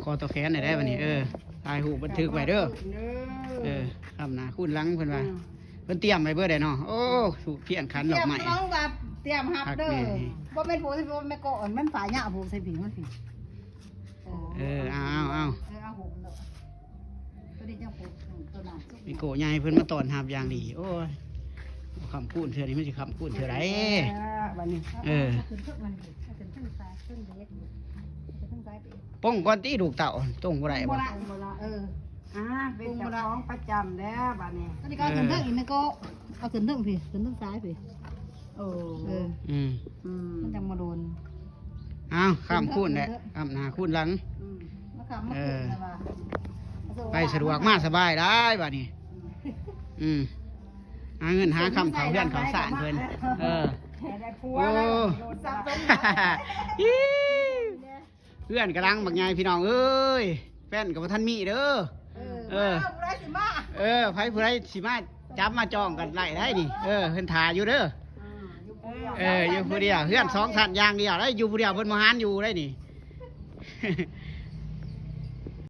ຂໍຕໍ່ແຂນໄດ້ໄດ໋ບັດນີ້ ເອີ ຖ່າຍຮູບບັນທຶກໄວ້ເດີ ເອີ ຄ້ຳໜ້າຄູນຫຼັງເພິ່ນວ່າ ເພິ່ນຕຽມໄວ້ເບີດໃດເນາະ ໂອ້ ທູບທຽນຂັນດອກໄມ້ ຕຽມຮັບເດີ ຕຽມຮັບເດີ ບໍ່ແມ່ນຜູ້ທີ່ບໍ່ແມ່ນກໍອັນມັນຝາຍາວຜູ້ໃສ່ຜີມັນຜີ ເອີ ເອົາ ເອົາ ເອົາ ເອີ ເອົາຫຸມເນາະ ໂຕນີ້ຍັງຜູ້ ໂຕນັ້ນ ມີໂກໃຫຍ່ເພິ່ນມາຕ້ອນຮັບຢ່າງດີ ໂອ້ຍ ຄ້ຳຄູນເທື່ອນີ້ມັນຊິຄ້ຳຄູນເທື່ອໃດ ເອີ ບັດນີ້ ເອີ ຂຶ້ນເທິງມັນຂຶ້ນເທິງສາຍ ຂຶ້ນເດັດ ຂຶ້ນເທິງສາຍໄປ ປົງກ່ອນຕິລູກເຕົ້າ ຕົງບໍ່ໄດ້ບໍ່ ບໍ່ໄດ້ ເອີ ອ່າ ເປັນເຈົ້າຂອງປະຈຳແລ້ວບັດນີ້ ອັນນີ້ກໍເອົາຂຶ້ນເທິງອີກແມ່ນກໍ ເອົາຂຶ້ນເທິງພີ້ ຂຶ້ນເທິງສາຍພີ້ ໂອ້ ເອີ ອືມ ອືມ ມັນຈັ່ງບໍ່ໂດນ ອ້າວ ຄ້ຳຄູນແຫຼະ ຄ້ຳໜ້າຄູນຫຼັງ ອືມ ມາຄ້ຳມາ ເອີ ຄູນແລ້ວວ່າ ໄປສະດວກມາສະບາຍຫຼາຍບາດນີ້ ອືມ ຫາເງິນຫາຄຳເຂົ້າເຮືອນເຂົ້າຊານເພິ່ນ ເອີ ໂອ້ ເຮືອນກະຫຼັງບັກໃຫຍ່ພີ່ນ້ອງເອີຍ ແຟນກໍບໍ່ທັນມີເດີ ເອີ ເອີ ເອີ ຜູ້ໃດຊິມາ ເອີ ໃຜຜູ້ໃດຊິມາຈັບມາຈອງກັນໄດ້ໄດ໋ນີ້ ເອີ ເພິ່ນຖ້າຢູ່ເດີ ເອີ ຢູ່ຜູ້ດຽວ ເຮືອນສອງຊັ້ນຢ່າງດຽວໄດ໋ ຢູ່ຜູ້ດຽວເພິ່ນບໍ່ຫານຢູ່ໄດ໋ນີ້